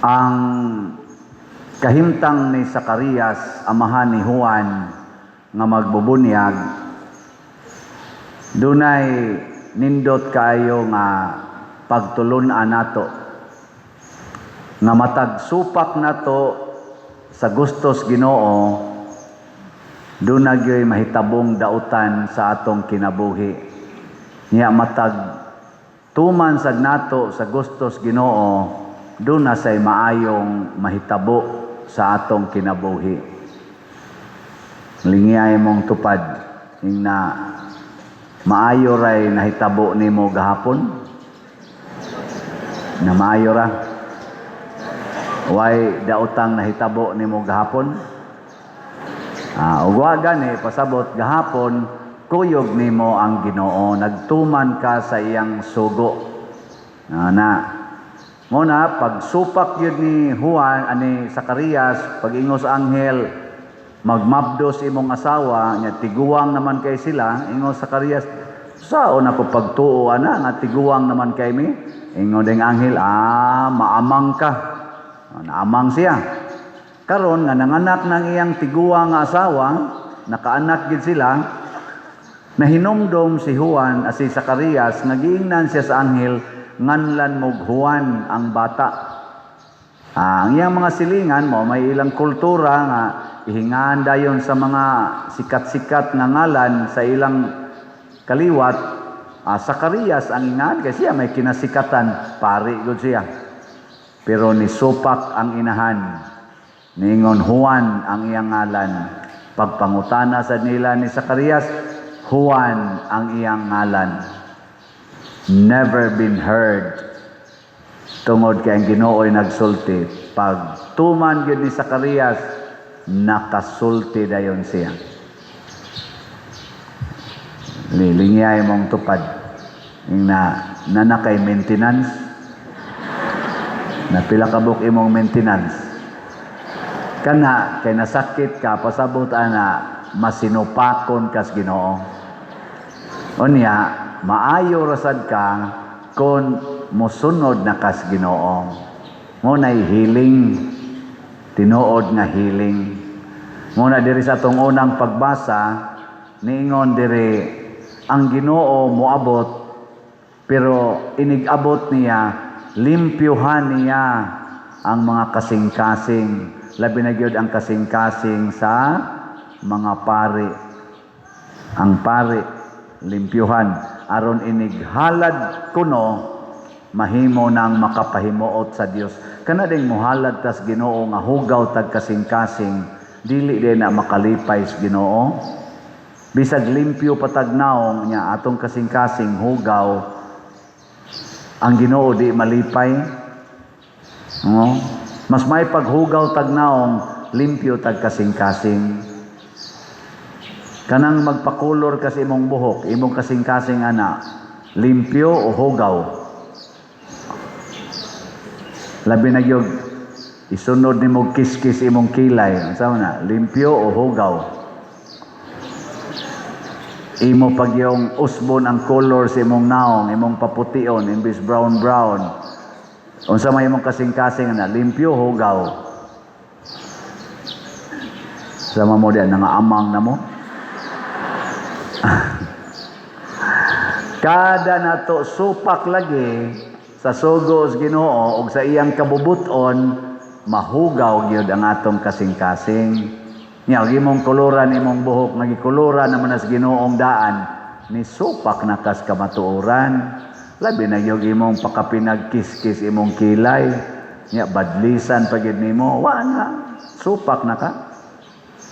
Ang kahimtang ni Zacarias, amahan ni Juan, nga magbubunyag, dunay nindot kaayo nga pagtulun-an nato nga matag supak nato sa gustos Ginoo, duna gyoy mahitabong dautan sa atong kinabuhi. Nya matag tuman sad nato sa gustos Ginoo, duna say maayong mahitabo sa atong kinabuhi. Lingiyay mong tupad ing na maayo ray nahitabo nimo gahapon, na maayo ra. Way daotang nahitabo nimo gahapon. Ug wa gani, pasabot gahapon kuyog nimo ang Ginoo, nagtuman ka sa iyang sugo. Na mo na pagsupak yun ni Juan ani Zacarias, pag-ingos anghel, "Magmabdos imong asawa," nya tiguang naman kay sila. Ingos Zacarias, "Saon ako pagtuo ana nga tiguang naman kay mi?" Ingon ding anghel, "Ah, maamang ka." Ah, naamang siya. Karon nga nanganak ng iyang tiguang nga asawa, nakaanak gid sila, nahinumdom si Juan, si Zacarias, nga giingnan siya sa anghel, "Nganlan mog Juan ang bata." Ang iyang mga silingan mo, may ilang kultura nga ihingaan dayon sa mga sikat-sikat nga ngalan sa ilang kaliwat. Zacarias ang ingan kasi siya may kinasikatan, pari gud siya. Pero nisupak ang inahan. Ningon, "Juan ang iyang ngalan." Pagpangutana sa nila ni Zacarias, Juan ang iyang ngalan. Never been heard. Tungod kay ang Ginoo'y nagsulti. Pag tuman gyud ni Zacarias, nakasulti dayon siya. Lilingyay mong tupad. Yung na na kay maintenance. Na pila ka buok imong maintenance. Kana kay nasakit ka, pasabot ana masinupakon kas Ginoo. Unya maayo rasad ka kon mosunod na kas Ginoo. Mo nay healing, tinuod nga healing. Mo na diri sa atong unang pagbasa, niingon diri ang Ginoo moabot, pero inig-abot niya, limpyuhan niya ang mga kasing-kasing, labi na gyud ang kasing-kasing sa mga pari. Ang pari limpyuhan aron inig halad kuno mahimo nang makapahimuot sa Dios. Kana ding muhalad tas Ginoo nga hugaw tag kasing-kasing, dili din na makalipay sa Ginoo. Bisag limpyo patag naong nya atong kasing-kasing hugaw, ang Ginoo di malipay. No? Mas may paghugaw tag naong, limpyo tag kasing-kasing. Kanang magpakulor kasi imong buhok, imong kasing-kasing ana, limpyo o hugaw? Labi na gyud isunod nimo kiskis imong kilay, unsa man na, limpyo o hugaw? Imo pag yung usbon ang color sa imong naong, imong papution, imbis brown brown. Unsa may imong kasing-kasing na, limpyo, hugaw? Sama mo diyan, nangaamang na mo. Kada nato supak lagi sa sugo sa Ginoo ug sa iyang kabubuton, mahugaw gyud ang atong kasing-kasing. Nya ug imong koloran imong buhok nga gikoloran naman sa Ginoong daan, ni supak na kas kamatuoran. Labi na gyud imong pakapinagkiskis imong kilay. Nya badlisan pa gyud nimo, wa na supak na ka.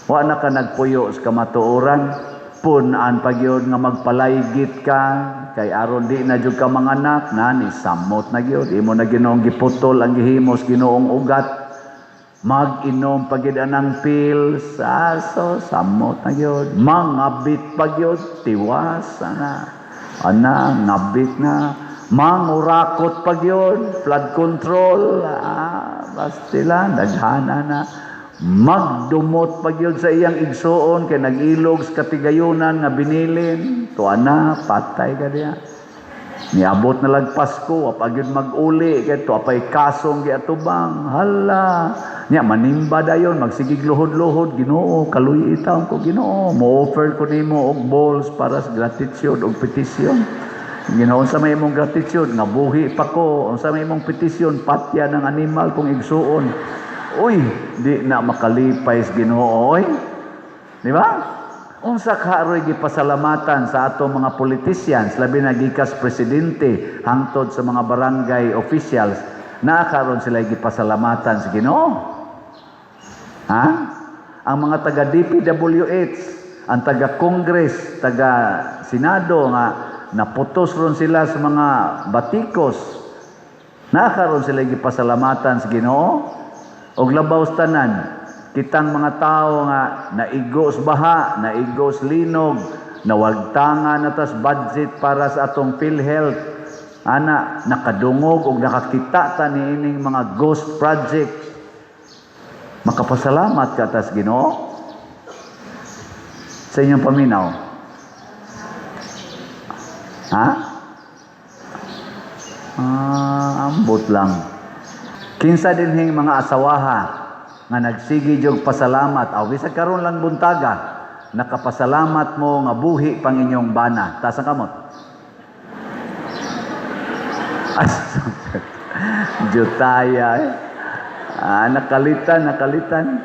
Wa na ka nagpuyo sa kamatuoran. Pun-an pa gyud nga magpalaygit ka kay aron di na jud ka manganak na, ni samot na gyud imo na Ginoong giputol ang gihimos Ginoong ugat. Mag-inom pa gyud anang pills, aso samot na gyud. Mangabit pa gyud, tiwas ana ana ngabit na. Mangurakot pa gyud, flood control, bastila daghana na. Magdumot pa gyud sa iyang igsuon kay nag-ilog sa katigayunan nga binilin, tuwa na, patay ka diya. Niabot na lag Pasko, wa pa gyud mag-uli kay to apay kasong giatubang. Hala. Nya manimba dayon, magsigig luhod-luhod, "Ginoo, kaluy taon ko, Ginoo. Mo-offer ko nimo og balls para sa gratitude og petisyon." "Ginoo, unsa may imong gratitude?" "Nga buhi pa ko." "Unsa may imong petisyon?" "Patya ng animal kong igsuon." Uy, di na makalipay sa Ginoo, oy. Di ba? Unsa ka aroy gipasalamatan sa atong mga politicians, labi na gikas presidente hangtod sa mga barangay officials, naa karon sila gipasalamatan sa Ginoo? Ha? Ang mga taga DPWH, ang taga Congress, taga Senado nga naputos ron sila sa mga batikos, naa karon sila gipasalamatan sa Ginoo? Og labaw sa tanan, kitang mga tao nga naigo sa baha, naigo sa linog, nawagtangan na tas budget para sa atong PhilHealth. Ana, nakadungog og nakakita ta niining mga ghost project. Makapasalamat ka tas Ginoo? Sa inyong paminaw? Ha? Ah, ambot lang. Kinsa dinhing mga asawaha nga nagsige jog pasalamat aw bisag karon lang buntaga, nakapasalamat mo nga buhi pang inyong bana? Taas ang kamot. Ay, jutaya eh. Ah, nakalitan, nakalitan.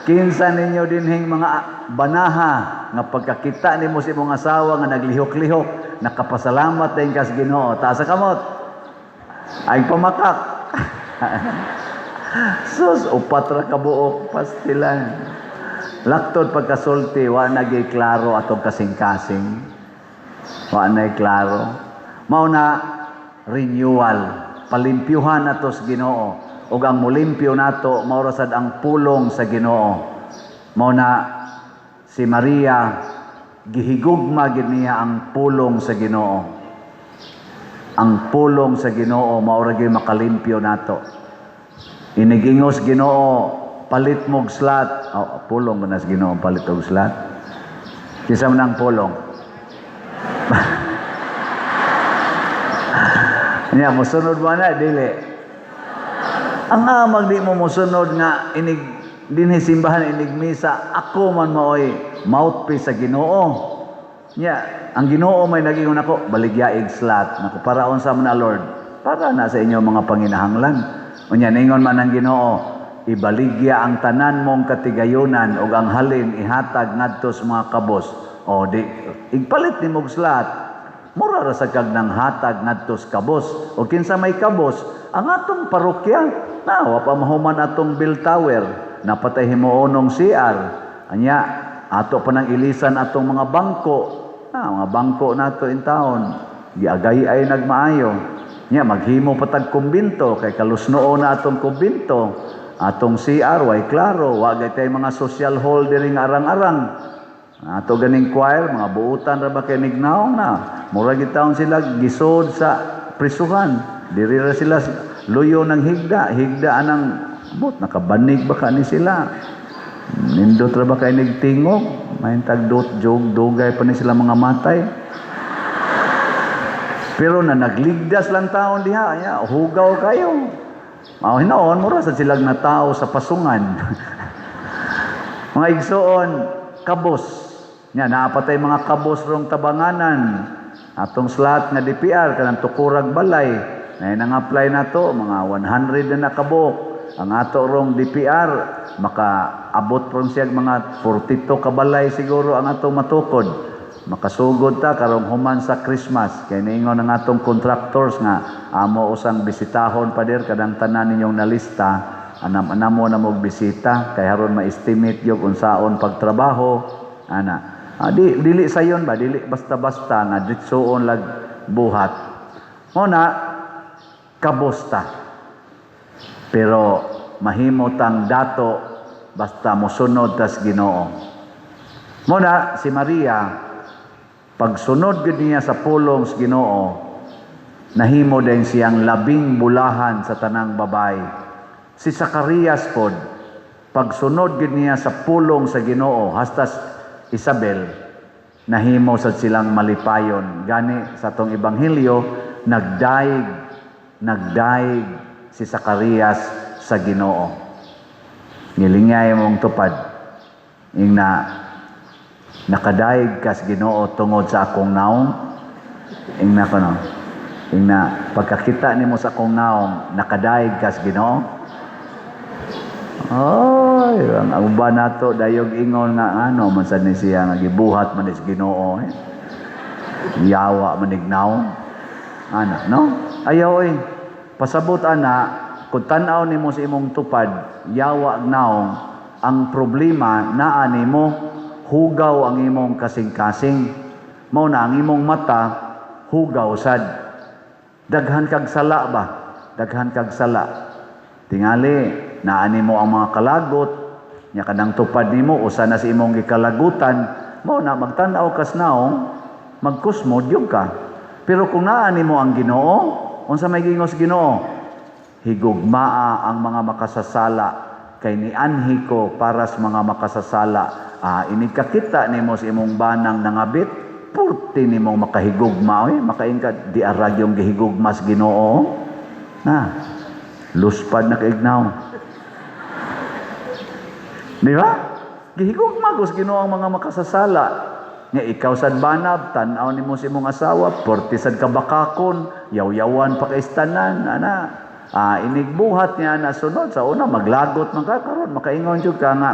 Kinsa ninyo dinhing mga banaha nga pagkakita nimo sa imong asawa nga naglihok-lihok, nakapasalamat din ka sa Ginoo? Taas ang kamot. Ay, pamakak. Sus, upat ra ka buok pastilan. Laktod pagkasulti, wa na gyud klaro atong kasing-kasing. Wa na klaro. Mao na renewal, palimpyuhan nato sa Ginoo. Ug ang mulimpyo nato mao ra sad ang pulong sa Ginoo. Mao na si Maria, gihigugma gid niya ang pulong sa Ginoo. Ang pulong sa Ginoo mao ra gyud makalimpyo nato. Inigingos Ginoo, "Palit mo'g slot." Oh, pulong ba na sa Ginoo palit og slot? Kinsa man ang pulong? Nya mosunod ba na dili? Ang amag di mo mosunod nga inig dinhi simbahan, inig misa, ako man maoy mouthpiece sa Ginoo. Nya ang Ginoo may nagingon ako, "Baligya ig slot." Nako, para unsa man na, Lord? Para na sa inyo mga panginahanglan. Unya ningon man ang Ginoo, "Ibaligya ang tanan mong katigayonan ug ang halin ihatag ngadto sa mga kabos." O di igpalit nimo og slot, mura ra sa kag nang hatag ngadto sa kabos. O kinsa may kabos? Ang atong parokya. Na wa pa mahuman atong bell tower, napatay himuonong CR. Anya ato pa nang ilisan atong mga bangko. Na mga bangko nato in town giagay ay nagmaayo. Nya maghimo pa tag kumbinto kay kalusnoo na atong kumbinto. Atong CR way klaro, wa gay tay mga social hall diri nga arang-arang. Ato ganing choir, mga buutan ra ba kay nignaong na. Mura gid taon sila gisod sa prisuhan. Diri ra sila luyo ng higda, higda anang bot nakabanig ba ka ni sila. Nindot ra ba kay nigtingog? Mahintag dot jog dugay pa ni sila mga matay. Pero na nagligdas lang taon diha, ya, hugaw kayo. Mao hinoon mura sa silag na tao sa pasungan. Mga igsoon, kabos. Nya naapatay mga kabos rong tabanganan. Atong slot nga DPR kanang tukurag balay. Na nang apply nato mga 100 na nakabuok. Ang ato rong DPR makaabot ron siya mga 42 ka balay siguro ang atong matukod. Makasugod ta karong human sa Christmas kay niingon ang atong contractors nga amo usang bisitahon pader kadang tanan ninyong nalista, anam-anamo na mo bisita kay haron ma-estimate yung unsaon pagtrabaho ana. Ah, di dili sayon ba, dili basta-basta nga ditsoon lag buhat. Mo na kabusta. Pero mahimo tang dato basta mosunod tas Ginoo. Mo na si Maria, pagsunod gud niya sa pulong sa Ginoo, nahimo din siyang labing bulahan sa tanang babay. Si Zacarias pod, pagsunod gud niya sa pulong sa Ginoo, hasta Isabel, nahimo sad silang malipayon. Gani sa atong ebanghelyo, Nagdayeg, nagdayeg si Zacarias sa Ginoo. Ngilingay mong tupad. Ingna, "Nakadayeg kas Ginoo tungod sa akong naong?" Ingna ko, no. Ingna, "Pagkakita nimo sa akong naong, nakadayeg kas Ginoo?" Oy, ang uban nato dayog ingon nga ano man sad ni siya nga gibuhat man is Ginoo eh. Yawa man ig naong. Ana, no? Ayaw eh. Pasabot ana, kung tan-aw nimo sa imong tupad, yawa ag naong, ang problema naa nimo, hugaw ang imong kasing-kasing. Mao na ang imong mata hugaw sad. Daghan kag sala ba? Daghan kag sala. Tingali, naa nimo ang mga kalagot, nya kanang tupad nimo usa na sa imong gikalagutan, mao na magtan-aw kas naong, magkusmod gyud ka. Pero kung naa nimo ang Ginoo, unsa may gingos Ginoo? "Higugmaa ang mga makasasala kay nianhi ko para sa mga makasasala." Ah, inig kakita nimo sa imong banang nangabit, purti nimong makahigugma oy, makaing ka di arag yung gihigugma sa Ginoo. Na, luspad na kaignaw. Di ba? Gihigugma ko sa Ginoo ang mga makasasala. Nga ikaw sad banab, tan-aw nimo sa imong asawa, porti sad ka bakakon, yaw-yawan pa kay tanan, ana. Ah, inigbuhat niya na sunod sa una maglagot man ka, karon makaingon jud ka nga,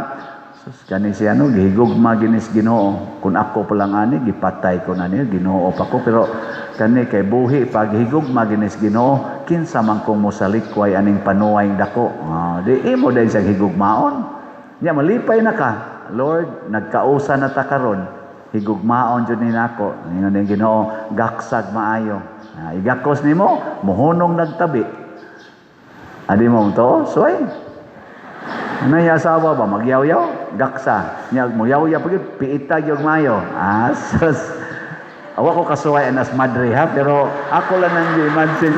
"Sus, kani siya no gihigugma ginis Ginoo. Kun ako pa lang ani gipatay ko na niya, Ginoo pa ko, pero kani kay buhi pa, gihigugma ginis Ginoo, kinsa man kong mosalikway aning panuway dako?" Ah, di imo din siya higugmaon. Nya malipay na ka. "Lord, nagkausa na ta karon. Higugmaon jud ni nako." Ingon ning Ginoo, "Gaksag maayo." Ah, igakos nimo, mohunong nagtabi. Adi mo to, suway. Ano yung asawa ba? Magyaw-yaw? Gaksa. Nya mo yaw-yaw pag piita gyud maayo. Ah, sus. Awa ko kasuway anas madre ha, pero ako lang nang gi-imagine.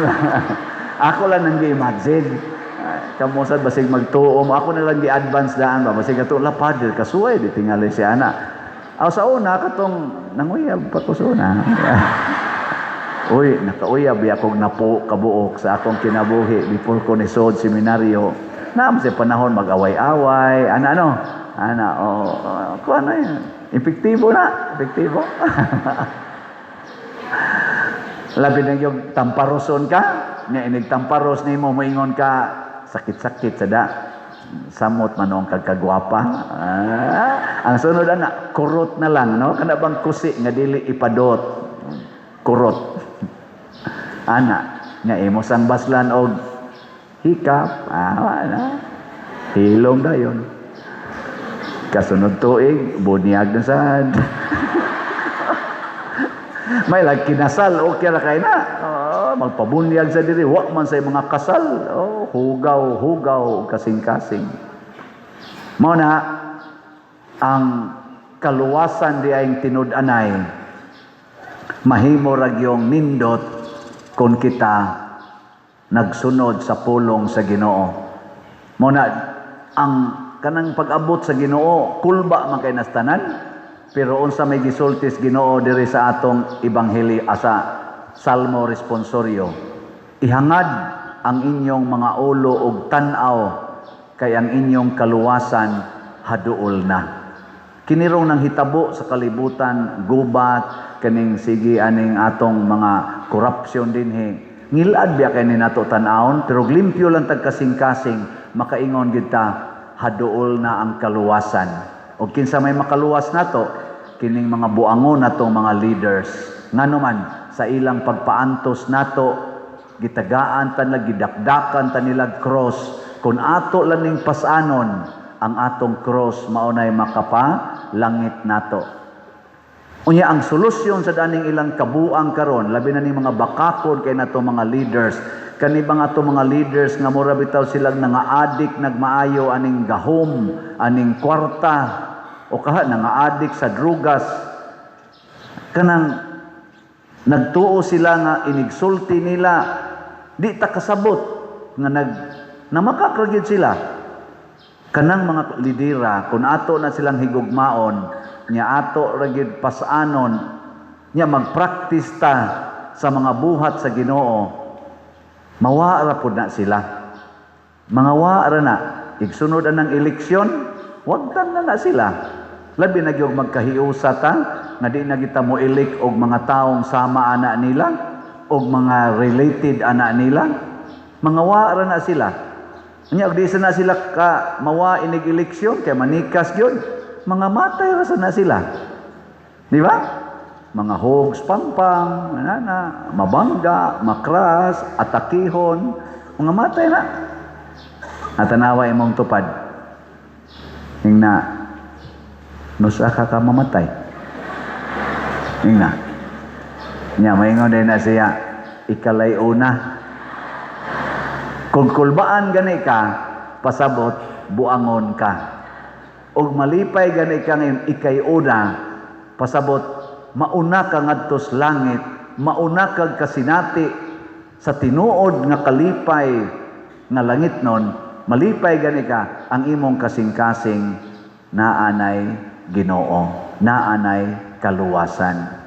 Ako lang nang gi-imagine. Ay, kamo sad basig magtuo mo. Ako na lang gi-advance daan ba. Basig ato la padre kasuway di tingali si ana. Aw, sa una katong nanguyab pa ko sa una. Uy, nakauyab ya akong napo kabuok sa akong kinabuhi before ko nisod seminaryo. Naam sa panahon mag-away-away, ana ano? Ana, oh, oh, kuan na yan. Epektibo na, epektibo. Labi na yung tamparoson ka, nga inig tamparos nimo moingon ka, "Sakit-sakit sa da. Samot man ang kagkagwapa." Ah, ang sunod ana, kurot na lang, no? Kana bang kusi nga dili ipadot. Kurot. Ana, nga imo sang baslan og hikap, ah, ana. Hilom dayon. Kasunod tuig, bunyag na sad. May lag kinasal, okay ra kay na. Oh, magpabunyag sa diri, wa man sa mga kasal. Oh, hugaw, hugaw, kasing-kasing. Mao na ang kaluwasan di ay tinud-anay mahimo ra gyung nindot kung kita nagsunod sa pulong sa Ginoo. Mao na ang kanang pag-abot sa Ginoo kulba man kay nastanan, pero unsa may gisultis Ginoo diri sa atong ebanghelyo asa Salmo responsorio? "Ihangad ang inyong mga ulo og tan-aw kay ang inyong kaluwasan haduol na." Kinirong nang hitabo sa kalibutan, gubat, kaning sige aning atong mga corruption dinhi. Ngilad biya kay ni nato tan-awon, pero limpyo lang tag kasing-kasing, makaingon gyud ta, haduol na ang kaluwasan. O kinsa may makaluwas nato? Kining mga buangon natong mga leaders. Ngano man sa ilang pagpaantos nato, gitagaan ta nila, gidakdakan ta nila cross. Kung ato lang ning pasanon ang atong cross, mao nay makapa langit nato. Unya ang solusyon sa daning ilang kabuang karon, labi na ning mga bakakon kay nato mga leaders, kani ba nga ato mga leaders nga mura bitaw silang nanga-adik nagmaayo aning gahom, aning kwarta, o kaha nanga-adik sa drugas, kanang nagtuo sila nga inigsulti nila, di ta kasabot nga nag namakak ra gyud sila. Kanang mga lidera, kung ato na silang higugmaon nya ato ra gyud pasanon nya magpractice ta sa sa mga buhat sa Ginoo, mawa ra pud na sila. Mga wa ra na. Igsunod anang eleksyon, wagtan na na sila. Labi na gyud magkahiusa ta nga di na kita mo elect og mga taong sama ana nila og mga related ana nila. Mga wa ra na sila. Nya og di sa na sila ka mawa inig eleksyon kay manikas gyud, mga matay ra sa na sila. Di ba? Mga hogs pangpang, ana, mabangga, makras, atakihon, mga matay na. Atanawa imong tupad. Ingna, nusa ka ka mamatay. Ingna. Nya, maingon din na siya, ikalay una. Kung kulbaan gani ka, pasabot, buangon ka. Og malipay gani ka ngayon, ikay una, pasabot, mauna ka ngadto sa langit, mauna kag kasinati sa tinuod nga kalipay nga langit nun, malipay gani ka ang imong kasing-kasing naanay Ginoo, naanay kaluwasan.